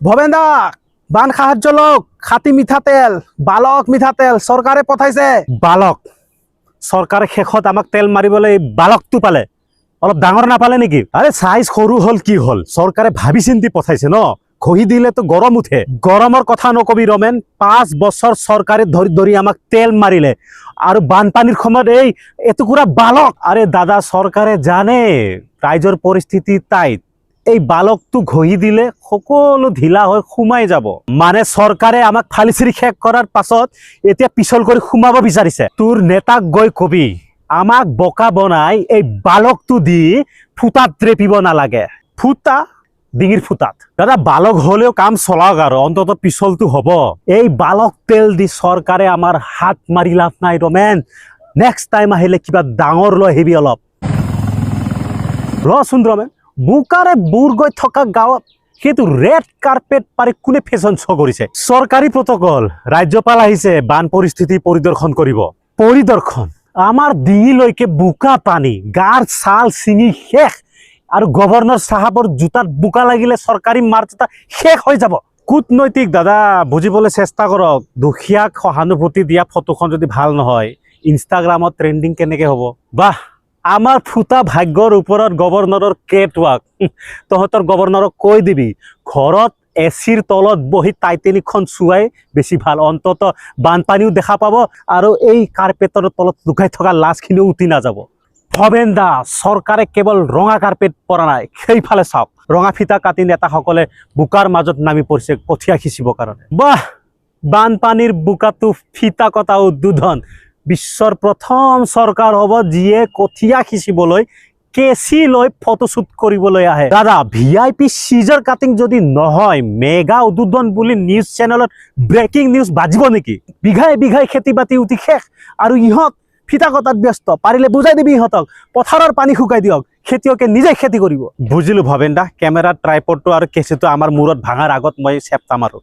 ভৱেন দা, বান সাহায্য লওক। খাটি মিঠাতেল, বালক মিঠাতেল চৰকাৰে পঠাইছে। বালক! চৰকাৰে শেষত আমাক তেল মাৰিবলৈ এই বালকটো পালে, অলপ ডাঙৰ নাপালে নেকি? আৰে, চাইজ সৰু হ'ল কি হ'ল, চৰকাৰে ভাবি চিন্তি পঠাইছে ন। ঘঁহি দিলেতো গৰম উঠে। গৰমৰ কথা নকবি ৰমেন। 5 বছৰ চৰকাৰে ধৰি ধৰি আমাক তেল মাৰিলে আৰু বানপানীৰ সময়ত এই এটুকুৰা বালক। আৰে দাদা, চৰকাৰে জানে ৰাইজৰ পৰিস্থিতি টাইট। এই বালকটো ঘঁহি দিলে সকলো ঢিলা হৈ সোমাই যাব। মানে চৰকাৰে আমাক ফালি চিৰি শেষ কৰাৰ পাছত এতিয়া পিছল কৰি সোমাব বিচাৰিছে। তোৰ নেতাক গৈ কবি, আমাক বোকা বনাই এই বালকটো দি ফুটাত ৰেপিব নালাগে। ফুটা, ডিঙিৰ ফুটাত। দাদা, বালক হলেও কাম চলাওক আৰু অন্তত পিছলটো হ'ব। এই বালক তেল দি চৰকাৰে আমাৰ হাত মাৰি লাভ নাই ৰমেন। নেক্সট টাইম আহিলে কিবা ডাঙৰ লৈ আহিবি অলপ। ৰচোন ৰমেন, বোকাৰে বুৰ গৈ থকা গাঁৱত সেইটো ৰেড কাৰ্পেট পাৰি কোনে ফেশ্বন শ্ব' কৰিছে? চৰকাৰী প্ৰটকল, ৰাজ্যপাল আহিছে, বান পৰিস্থিতি পৰিদৰ্শন কৰিব। পৰিদৰ্শন! আমাৰ ডিঙিলৈকে বোকা পানী, গাৰ ছাল ছিঙি শেষ আৰু গভৰ্ণৰ চাহাবৰ জোতাত বোকা লাগিলে চৰকাৰী মাৰ্চ এটা শেষ হৈ যাব। কূটনৈতিক দাদা, বুজিবলৈ চেষ্টা কৰক। দুখীয়াক সহানুভূতি দিয়া ফটোখন যদি ভাল নহয়, ইনষ্টাগ্ৰামত ট্ৰেণ্ডিং কেনেকে হ'ব? বাহ, আমাৰ ফুটা ভাগ্যৰ ওপৰত গভৰ্ণৰৰ কেট ৱাক। তহঁতৰ গভৰ্ণৰক কৈ দিবি, ঘৰত এচিৰ তলত বহি টাইটেনিকখন চোৱাই বেছি ভাল। অন্তত বানপানীও দেখা পাব আৰু এই কাৰ্পেটৰ তলত লুকাই থকা লাজখিনিও উটি নাযাব। ভৱেন দা, চৰকাৰে কেৱল ৰঙা কাৰ্পেট পৰা নাই, সেইফালে চাওক। ৰঙা ফিটা কাটি নেতাসকলে বোকাৰ মাজত নামি পৰিছে কঠীয়া সিঁচিবৰ কাৰণে। বাহ, বানপানীৰ বোকাটো ফিটা কটা উদ্বোধন! বিশ্বৰ প্ৰথম চৰকাৰ হ'ব যিয়ে কঠীয়া সিঁচিবলৈ কেঁচি লৈ ফটোশ্বুট কৰিবলৈ আহে। দাদা, ভিআইপি চিজাৰ কাটিং যদি নহয়, মেগা উদ্বোধন বুলি নিউজ চেনেলত ব্ৰেকিং নিউজ বাজিব নেকি? বিঘাই বিঘাই খেতি বাতি উটি শেষ আৰু ইহঁত ফিটা কটাত ব্যস্ত। পাৰিলে বুজাই দিবি ইহঁতক, পথাৰৰ পানী শুকাই দিয়ক, খেতিয়কে নিজে খেতি কৰিব। বুজিলো ভৱেন দা, কেমেৰাৰ ট্ৰাইপডটো আৰু কেঁচিটো আমাৰ মূৰত ভাঙাৰ আগত মই চেপটা মাৰো।